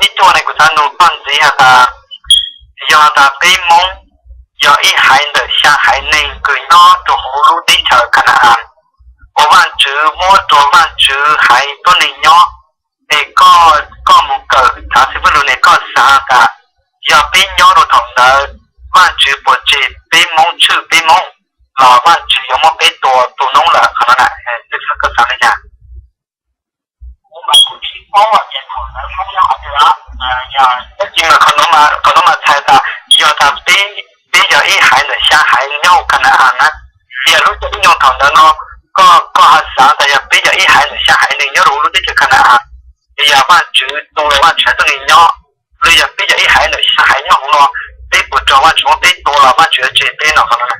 Ib cuaj ne kuv xav nug koj ntxiv has tas, yog tas peb Hmoob yog ib haiv ntawm xya haiv neeg kws nyob rua huv lub teb chaws Kana-as, uas Vaajtswv muab rua Vaajtswv haiv tuab neeg nyob, es koj, koj mus kawm txav xwb pwg lug ne koj xav tas yog peb nyob rua thaum ntawd Vaajtswv puas tseg peb Hmoob tshwj peb Hmoob los Vaajtswv yuav muab peb tua tu noob lawm qhov no na, koj xav li cas? Tab sis mas qhov nuav mas txhais tas yog tas peb, peb yog ib haiv ntawm xya haiv nyob huv Kana-as na, yog lub caij lub nyoog thaum ntawd no, koj, koj ho xav tas yog peb yog ib haiv ntawm xya haiv neeg nyob rua huv lub teb chaws Kana-as, yog Vaajtswv tu Vaajtswv haiv tuab neeg nyob, los yog peb yog ib haiv ntawm xya haiv nyob huv no, peb puas raug Vaajtswv muab peb tua los Vaajtswv yuav tseg peb no qhov no na?